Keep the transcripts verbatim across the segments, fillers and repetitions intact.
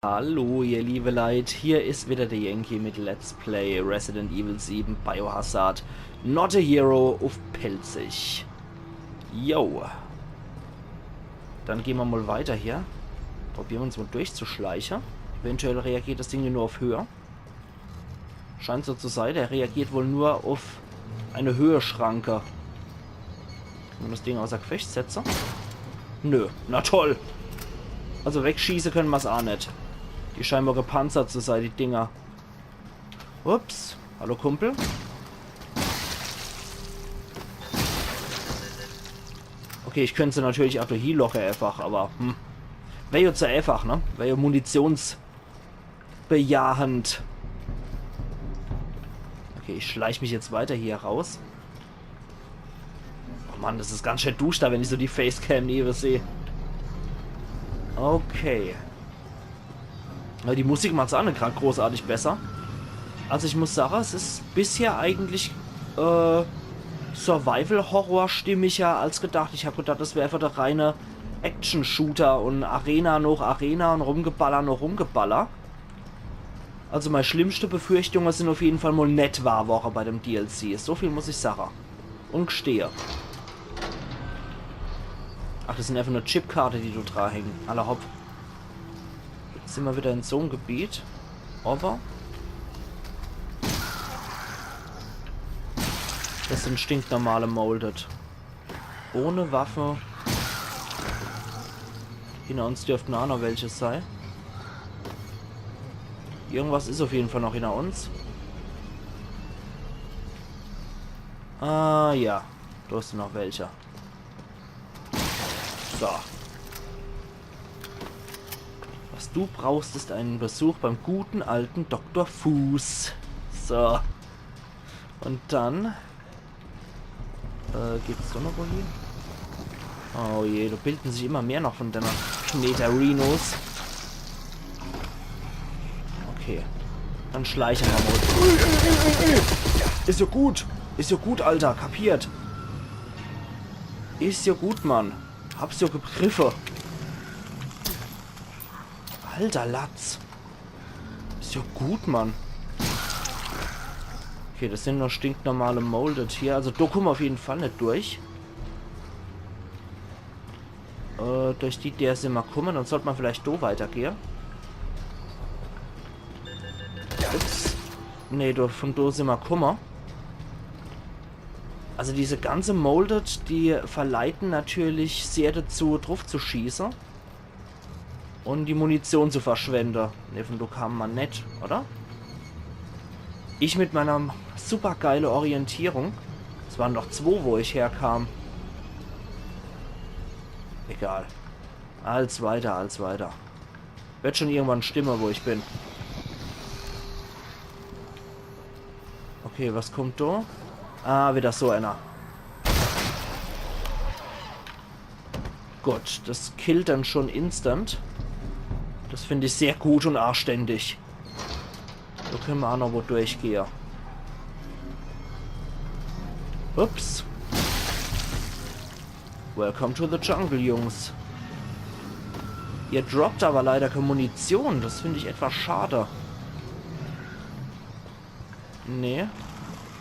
Hallo, ihr liebe Leit, hier is wieder der Yankee mit Let's Play Resident Evil sieben Biohazard Not a Hero uff Pälzisch. Jo. Dann gehn mer mal weiter hier. Probieren mer uns mal durchzuschleichen. Eventuell reagiert das Ding nur uff Höhe. Scheint so zu sein, der reagiert wohl nur uff eine Höheschranke. Kann mer das Ding außer Gefecht setzen? Nö. Na toll. Also wegschießen können mer's a net. Die scheinen wohl gepanzert zu sein, die Dinger. Ups. Hallo, Kumpel. Okay, ich könnt se natürlich a do hielocke einfach, aber, hm. Wär jo zu einfach, ne? Wär jo munitionsbejahend. Okay, ich schleich mich jetzt weiter hier raus. Oh Mann, das is ganz schön duster, wenn ich so die Facecam newe seh. Okay. Ja, die Musik macht's a net grad großartig besser. Also ich muss sagen, es is bisher eigentlich, äh, Survival-Horror-stimmiger als gedacht. Ich hab gedacht, das wär einfach der reine Action-Shooter und Arena noch Arena und Rumgeballer noch Rumgeballer. Also meine schlimmste Befürchtungen sind auf jeden Fall mal net wahr worre bei dem D L C. So viel muss ich sagen. Und gestehe. Ach, das sind einfach nur Chipkarte, die do dra hängen. Alla hopp. Jetzt sind wir wieder in so einem Gebiet. Aber das sind stinknormale Molded. Ohne Waffe. Hinter uns dürften auch noch welche sein. Irgendwas ist auf jeden Fall noch hinter uns. Ah ja, da sind noch welche. So. Was du brauchst, ist ein Besuch beim guten alten Doktor Fuß. So. Und dann, äh, geht's doch noch wohin? Oh je, da bilden sich immer mehr noch von denne Knete-Rhinos. Okay. Dann schleichen wir mal. Ui, ui, ui, ui, ui. Is ja gut. Is ja gut, Alter. Kapiert. Is ja gut, Mann. Hab's ja begriffe. Alter Latz. Is ja gut, Mann. Okay, das sind nur stinknormale Molded hier. Also da kommen wir auf jeden Fall nicht durch. Äh, durch die, der sind wir kommen. Dann sollte man vielleicht da weitergehen. Ups. Nee, da, von da sind wir kommen. Also diese ganze Molded, die verleiten natürlich sehr dazu, drauf zu schießen. Und die Munition zu verschwenden. Ne, von do kam man net, oder? Ich mit meiner supergeile Orientierung. Es waren doch zwo, wo ich herkam. Egal. Als weiter, als weiter. Wird schon irgendwann stimmen, wo ich bin. Okay, was kommt do? Ah, wieder so einer. Gut, das killt dann schon instant. Das find ich sehr gut und anständig. Da können wir auch noch wo durchgehen. Ups. Welcome to the jungle, Jungs. Ihr droppt aber leider keine Munition. Das find ich etwas schade. Nee.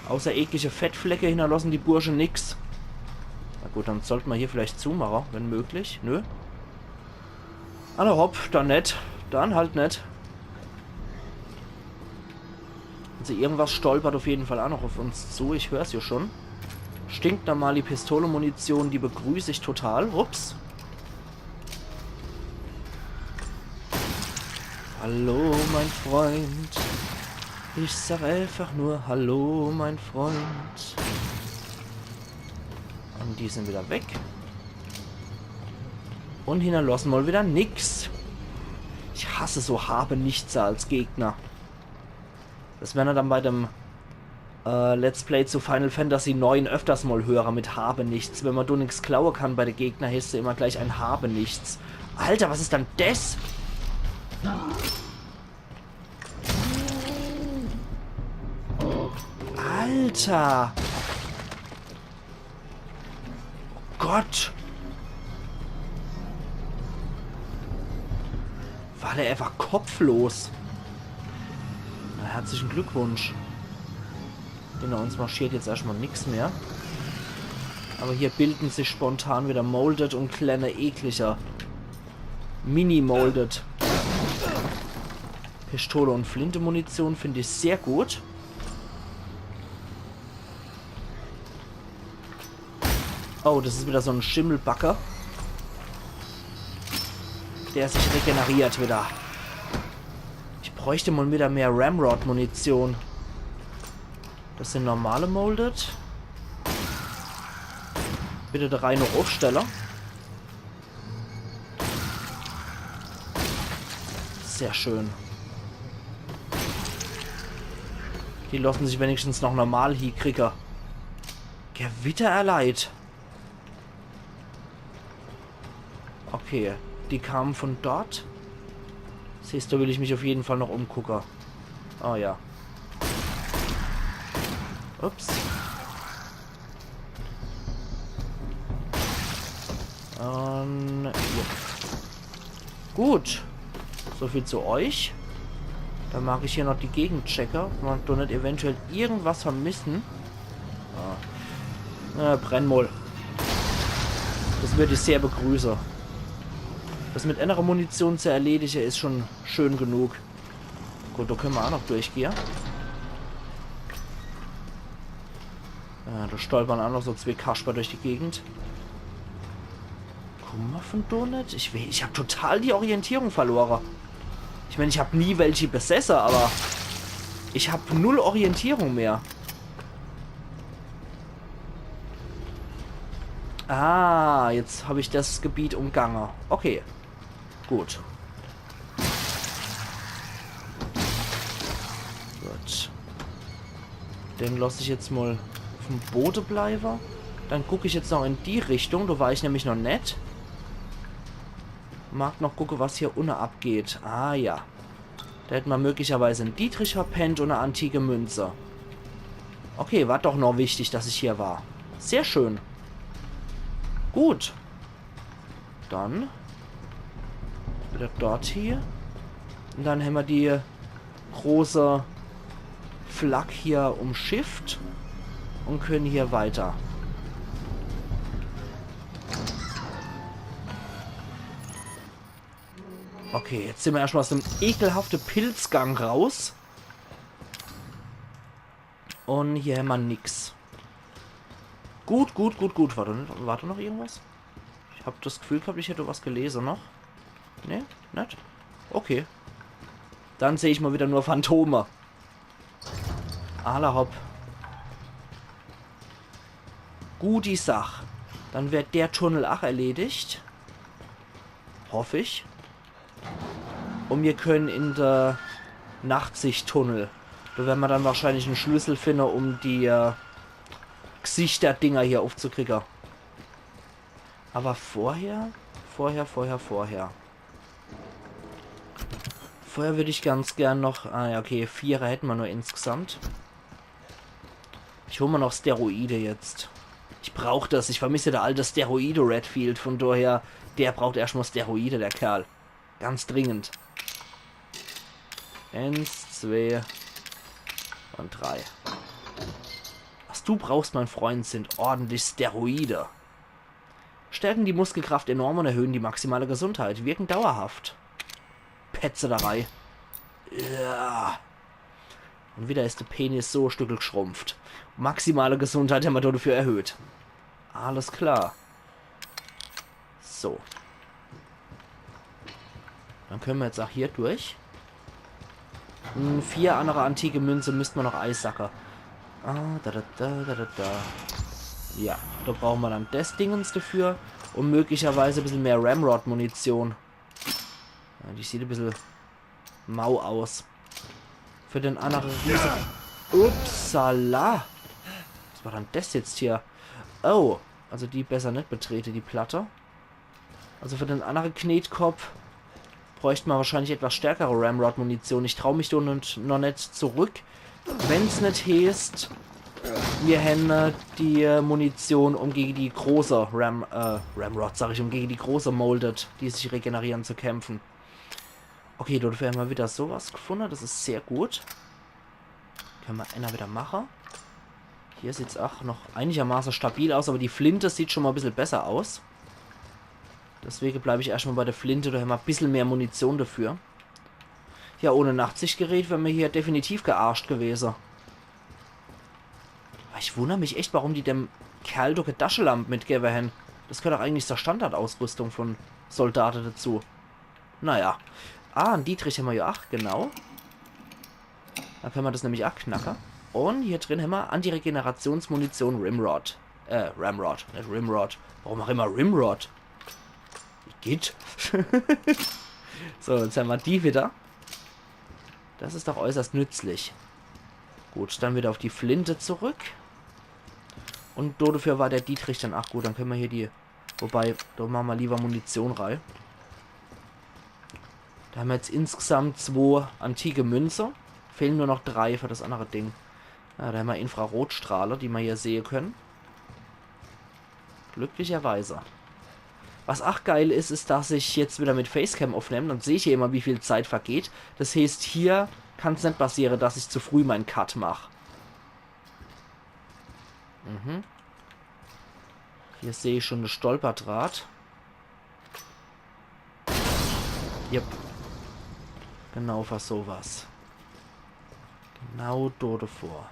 Außer eklige Fettflecke hinterlassen die Bursche nix. Na gut, dann sollte man hier vielleicht zumachen, wenn möglich. Nö. Alla hopp, dann net. Dann halt net. Also irgendwas stolpert auf jeden Fall auch noch auf uns zu. Ich hör's ja schon. Stinknormale Pistole-Munition, die begrüß ich total. Ups. Hallo, mein Freund. Ich sag einfach nur Hallo, mein Freund. Und die sind wieder weg. Und hinterlassen mal wieder nix. Ich hasse so Habe-Nichts als Gegner. Das werden wir dann bei dem äh, Let's Play zu Final Fantasy neun öfters mal höre mit Habe nichts. Wenn man do nix klaue kann bei de Gegner, heißt's immer gleich ein Habe nichts. Alter, was is dann des? Alter! Gott! War Der einfach kopflos. Na, herzlichen Glückwunsch. Hinner uns marschiert jetzt erschtmol nix mehr. Aber hier bilden sich spontan wieder Molded und kleine eklicher. Mini-Molded. Pistole und Flinte-Munition find ich sehr gut. Oh, das is wieder so en Schimmelbacke. Der sich regeneriert wieder. Ich bräucht mol wieder mehr Ramrod-Munition. Das sin normale Molded. Bitte do rein noch uffstelle. Sehr schön. Die losse sich wenigstens noch normal hiekriege. Gewitter erleid. Okay, die kamen von dort. Siehst du, will ich mich auf jeden Fall noch umgucke. Oh ja. Ups. Ähm, ja. Gut. So viel zu euch. Dann mag ich hier noch die Gegend checke, ob mer do net eventuell irgendwas vermissen. Ah. Äh, brenn mol. Das würd ich sehr begrüße. Das mit ennerer Munition zu erledige is schon schön genug. Gut, do könne mer aa noch durchgehe. Ja, do stolpern aa noch so zwee Kasper durch die Gegend. Kumme mer von do net? Ich, we- ich hab total die Orientierung verlore. Ich mein, ich hab nie welche besesse, aber ich hab null Orientierung mehr. Ah, jetzt hab ich das Gebiet umgange. Okay. Gut. Gut. Den loss ich jetzt mol uffm Bode bleiwe. Dann guck ich jetzt noch in die Richtung, do war ich nämlich noch net. Mag noch gucke, was hier unne abgeht. Ah ja. Do hätt mer möglicherweise en Dietrich verpennt un e antike Münze. Okay, war doch noch wichtig, dass ich hier war. Sehr schön. Gut. Dann wieder dort hier. Un dann hämmer die große Flak hier umschifft un können hier weiter. Okay, jetzt sin mer erschtmol aus dem ekelhafte Pilzgang raus. Un hier hämmer nix. Gut, gut, gut, gut. War do, war do noch irgendwas? Ich hab das Gefühl gehabt, ich hätt was gelese noch. Nee? Net? Okay. Dann seh ich mol wieder nur Phantome. Alla hopp. Gut die Sach. Dann wär der Tunnel ach erledigt. Hoff ich. Un mir können in de Nachtsichttunnel. Do wern mer dann wahrscheinlich en Schlüssel finne, um die, äh, Gsichter-Dinger hier uffzukriege. Aber vorher, vorher, vorher, vorher. Vorher würd ich ganz gern noch, ah ja, okay, viere hätte mer nur insgesamt. Ich hol mer noch Steroide jetzt. Ich brauch das, ich vermisse der alte Steroide-Redfield, von daher, der braucht erschtmol Steroide, der Kerl. Ganz dringend. Eins, zwei un drei. Was du brauchst, mein Freund, sind ordentlich Steroide. Stärken die Muskelkraft enorm und erhöhen die maximale Gesundheit. Wirken dauerhaft. Petze da rei. Ja. Un wieder is de Penis so e Stückel gschrumpft. Maximale Gesundheit hämmer dafür erhöht. Alles klar. So. Dann können mer jetzt ach hier durch. Hm, vier annere antike Münze müsst mer noch eisacke. Ah, da, da, da, da, da, da. Ja, da brauche mer dann des Dingens dafür. Un möglicherweise e bissel mehr Ramrod-Munition. Ja, die sieht e bissel mau aus. Für den annere Riese. Upsala. Was war dann des jetzt hier? Oh, also die besser net betrete, die Platte. Also für den annere Knetkopp bräucht mer wahrscheinlich etwas stärkere Ramrod-Munition. Ich trau mich do noch, noch net zurück. Wenn's net heeßt, mir hänn, äh, die, äh, Munition, um gege die große Ram-, äh, Ramrod, sag ich, um gege die große Molded, die sich regenerieren, zu kämpfen. Okay, dafür hämmer wieder sowas gefunne. Das is sehr gut. Kenne mer äner wieder mache. Hier sieht's ach noch einigermaße stabil aus, aber die Flinte sieht schon mal e bissel besser aus. Deswege bleib ich erscht mal bei der Flinte, do hämmer e bissel mehr Munition dafür. Ja, ohne Nachtsichtgerät wär mer hier definitiv gearscht gewese. Aber ich wunner mich echt, warum die dem Kerl doch e Daschelamp mitgewe hän. Das gehört doch eigentlich zur Standardausrüstung von Soldate dazu. Naja. Ah, en Dietrich hämmer ja ach, genau. Do kenne mer das nämlich ach knacke. Und hier drin hämmer Antiregenerationsmunition Rimrod. Äh, Ramrod, net Rimrod. Warum ach immer Rimrod? Igitt. So, jetzt hämmer die wieder. Das is doch äußerst nützlich. Gut, dann wieder auf die Flinte zurück. Und do dafür war der Dietrich dann, ach gut, dann kenne mer hier die, wobei, do mache mer lieber Munition rei. Do hämmer jetzt insgesamt zwo antike Münze. Fehlen nur noch drei für das andere Ding. Ja, do hämmer Infrarotstrahle, die mer hier sehe kenne. Glücklicherweise. Was ach geil is, is, dass ich jetzt wieder mit Facecam aufnemm. Dann seh ich hier immer, wie viel Zeit vergeht. Das heeßt, hier kann's net passiere, dass ich zu früh mein Cut mach. Mhm. Hier seh ich schon e Stolperdraht. Yep. Genau für sowas. Genau do davor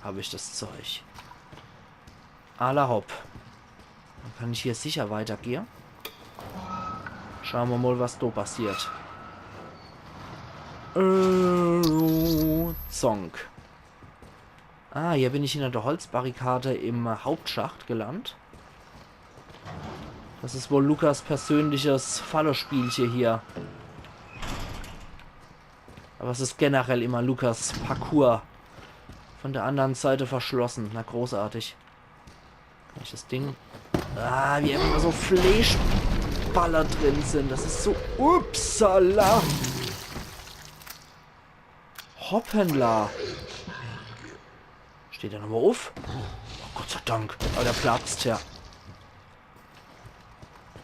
hab ich das Zeug. Alla hopp. Dann kann ich hier sicher weitergehe. Schaue mer mal, was do passiert. Äh, Zonk. Ah, hier bin ich hinter der Holzbarrikade im Hauptschacht gelandet. Das is wohl Lucas persönliches Fallespielche hier. Aber es is generell immer Lucas Parcours. Von der anderen Seite verschlossen. Na, großartig. Kann ich das Ding... Ah, wie immer so Fleischballer drin sind. Das is so... Upsala! Hoppala! Steht er nochmal auf? Oh, Gott sei Dank. Aber der platzt ja.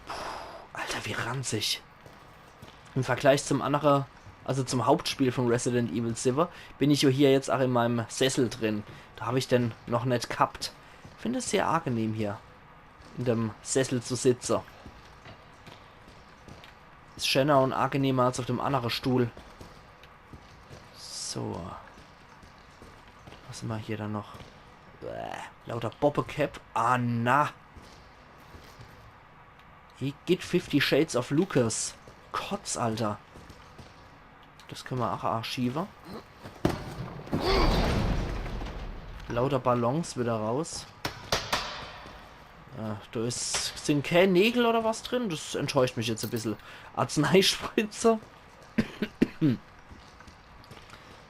Puh, Alter, wie ranzig. Im Vergleich zum andere, also zum Hauptspiel von Resident Evil siwwe, bin ich ja hier jetzt auch in meinem Sessel drin. Da hab ich den noch net gehabt. Finde es sehr angenehm hier, in dem Sessel zu sitzen. Is schöner und angenehmer als auf dem anderen Stuhl. So. Was hämmer hier dann noch? Bäh, lauter Bobbekäpp. Ah, na. Hier geht Fifty Shades of Lucas. Kotz, Alter. Das kenne mer auch archive. Lauter Ballons wieder raus. Ja, da is, sind keine Nägel oder was drin. Das enttäuscht mich jetzt ein bisschen. Arzneispritze.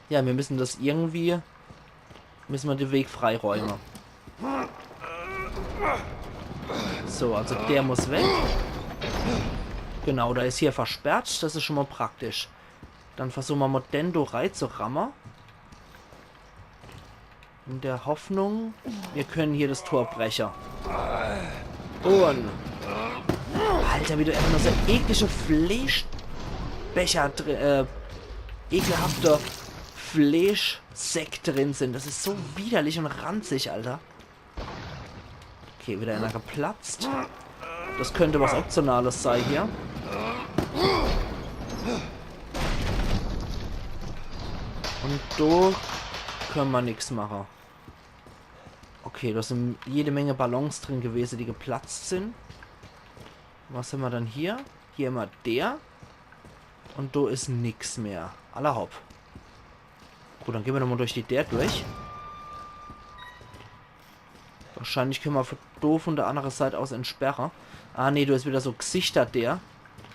Ja, wir müssen das irgendwie, müssen wir den Weg freiräumen. So, also der muss weg. Genau, da is hier versperrt. Das is schon mal praktisch. Dann versuchen wir mal, den da reinzurammen. In der Hoffnung, wir können hier das Tor brechen. Und... Alter, wie da immer nur so eklige Fleischbecher drin, äh, ekelhafte Fleischsäcke drin sind. Das is so widerlich und ranzig, Alter. Okay, wieder einer geplatzt. Das könnte was Optionales sein hier. Und da können wir nix machen. Okay, da sind jede Menge Ballons drin gewesen, die geplatzt sind. Was hämmer dann hier? Hier hämmer der. Und da is nix mehr. Alla hopp. Gut, dann gehen wir nochmal durch die Tür durch. Wahrscheinlich können wir von, da von der anderen Seite aus entsperren. Ah, nee, da is wieder so Gesichter der.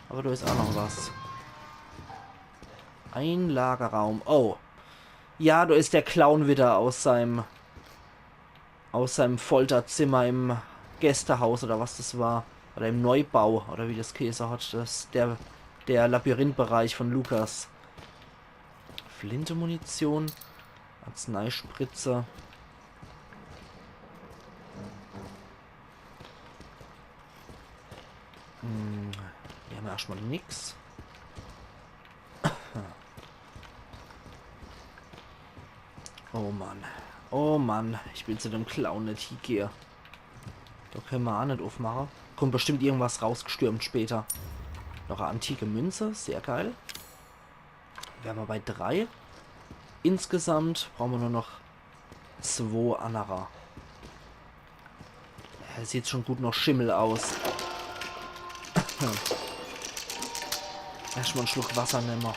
Aber da is auch noch was. Ein Lagerraum. Oh. Ja, da is der Clown wieder aus seinem, aus seinem Folterzimmer im Gästehaus oder was das war. Oder im Neubau, oder wie das geheißen hat. Das, der, der Labyrinthbereich von Lucas. Flinte-Munition. Arzneispritze. Hm, hier hämmer erstmal nix. Oh Mann. Oh Mann. Ich will zu dem Clown net hiegehe. Do kenne mer aa net uffmache. Kommt bestimmt irgendwas rausgestürmt später. Noch e antike Münze. Sehr geil. Wäre mer bei drei. Insgesamt brauche mer nur noch zwo annere. Ja, sieht schon gut noch Schimmel aus. Erschtmol en Schluck Wasser nemme.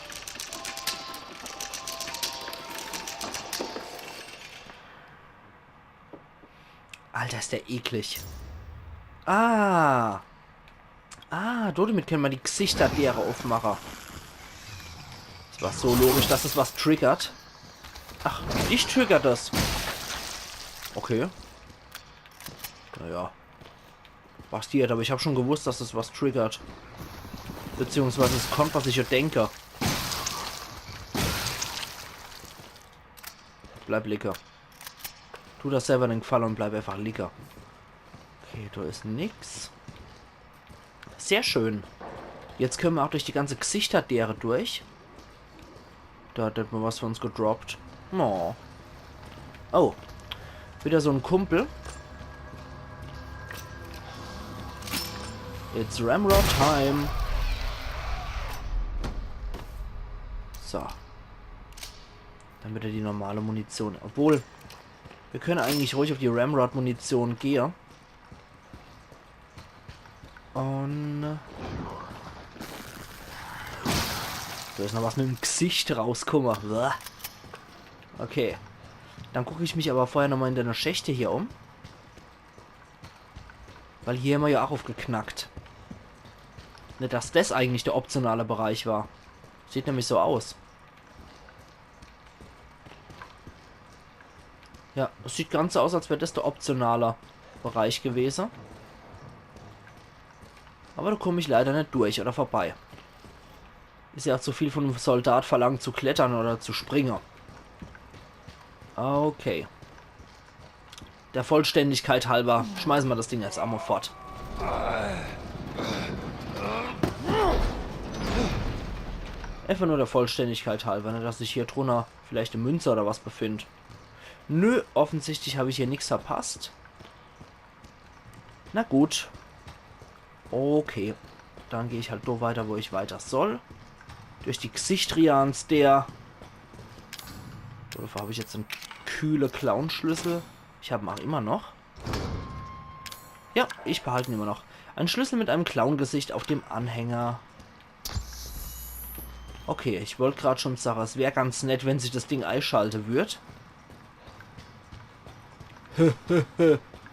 Alter, is der eklig. Ah. Ah, do demit kenne mer die Gsichter dere uffmache. Das war so logisch, dass es was triggert. Ach, dich triggert das. Okay. Naja. Passiert, aber ich hab schon gewusst, dass es was triggert. Beziehungsweise es kommt, was ich ja denke. Bleib liege. Tu der selwer en Gfalle un bleib einfach liege. Okay, do is nix. Sehr schön. Jetzt kenne mer aa durch die ganze Gsichter dere durch. Do hat net mol was für uns gedroppt. Oh. Oh. Wieder so en Kumpel. It's Ramrod Time. So. Dann wieder die normale Munition. Obwohl, mir kenne eigentlich ruhig uff die Ramrod-Munition gehe. Un do is noch was mit em Gsicht rauskumme. Bäh. Okay. Dann guck ich mich aber vorher nochmal in de Schächte hier um. Weil hier hämmer ja aa uffgeknackt. Net, dass das eigentlich der optionale Bereich war. Sieht nämlich so aus. Ja, es sieht ganz so aus, als wär das der optionale Bereich gewese. Aber do komm ich leider net durch oder vorbei. Is ja aa zu viel von em Soldat verlangt, zu klettere oder zu springe. Okay. Der Vollständigkeit halber schmeiße mer das Ding jetzt emol fort. Einfach nur der Vollständigkeit halber, ne, dass sich hier drunner vielleicht e Münze oder was befindt. Nö, offensichtlich hab ich hier nix verpasst. Na gut. Okay. Dann geh ich halt do weiter, wo ich weiter soll. Durch die Gsichtrians der. Dofür hab ich jetzt en kühle Clownschlüssel. Ich hab en aa immer noch. Ja, ich behalt en immer noch. Ein Schlüssel mit einem Clown-Gesicht auf dem Anhänger. Okay, ich wollt grad schon sage, es wär ganz nett, wenn sich das Ding eischalte würd.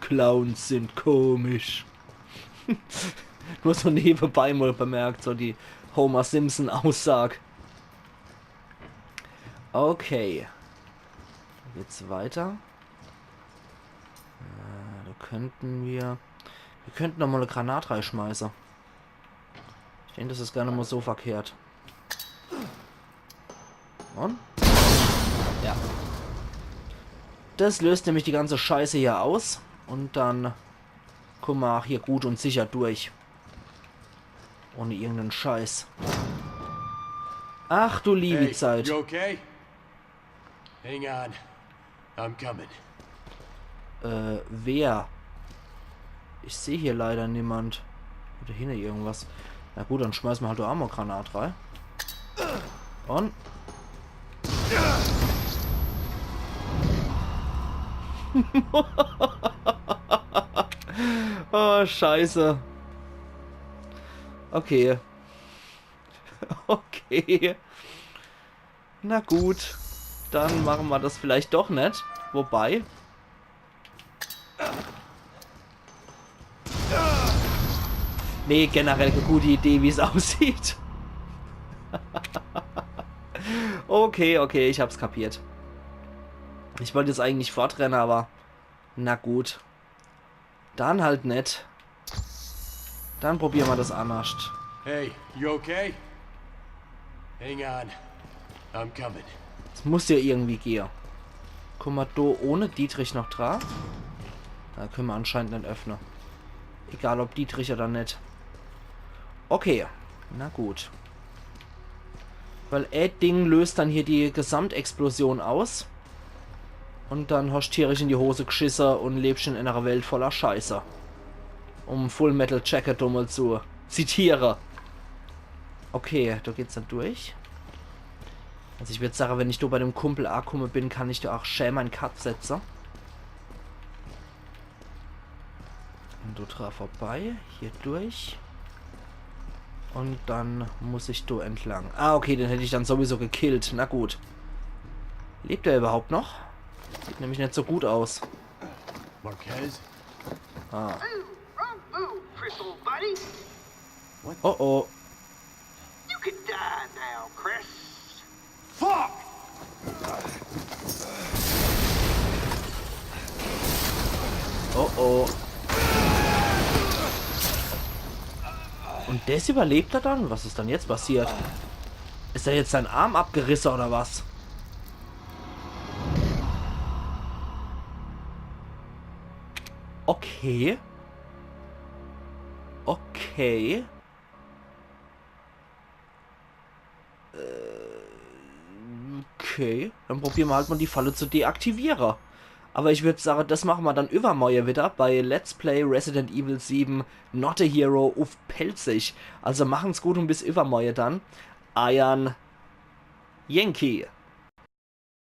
Clowns sind komisch. Nur so nebenbei mal bemerkt, so die Homer Simpson Aussag. Okay. Geht's weiter? Äh, da könnten wir, wir könnten noch mal eine Granat reinschmeißen. Ich denke, das ist gar nicht mal so verkehrt. Und? Ja. Das löst nämlich die ganze Scheiße hier aus. Und dann kommen wir auch hier gut und sicher durch. Ohne irgendeinen Scheiß. Ach du liebe Zeit. Hey, you okay? Hang on. I'm coming. Äh, wer? Ich seh hier leider niemand. Oder hinne irgendwas. Na gut, dann schmeißen wir halt do aa mal Granat rein. Und? Oh, Scheiße. Okay. Okay. Na gut. Dann machen wir das vielleicht doch net. Wobei. Nee, generell eine gute Idee, wie es aussieht. Okay, okay, ich hab's kapiert. Ich wollte jetzt eigentlich fortrenne, aber na gut. Dann halt net. Dann probieren wir das annerscht. Hey, you okay? Hang on. I'm coming. Es muss ja irgendwie gehen. Kommen wir do ohne Dietrich noch dran? Da können wir anscheinend net öffnen. Egal ob Dietrich oder net. Okay, na gut. Weil e Ding löst dann hier die Gesamtexplosion aus. Und dann hosch tierisch in die Hose gschisse und lebsch in enere Welt voller Scheiße. Um Full Metal Jacket do mol zu zitiere. Okay, do geht's dann durch. Also ich würd sage, wenn ich do bei dem Kumpel akumme bin, kann ich do auch schää mein Cut setze. Und do dra vorbei, hier durch. Und dann muss ich do entlang. Ah, okay, den hätt ich dann sowieso gekillt. Na gut. Lebt er überhaupt noch? Sieht nämlich net so gut aus. Marquez? Ah. Ooh, wrong move, Chris, old buddy. Oh oh. You could die now, Chris. Fuck! Oh oh. Und des überlebt er dann? Was is dann jetzt passiert? Is er jetzt sein Arm abgerisse oder was? Okay. Okay. Äh, okay. Dann probiere mer halt mol die Falle zu deaktiviere. Aber ich würd sage, des mache mer dann übermorje wieder bei Let's Play Resident Evil sieben Not a Hero uff Pälzisch. Also machen's gut und bis übermorje dann. Eier Yankee.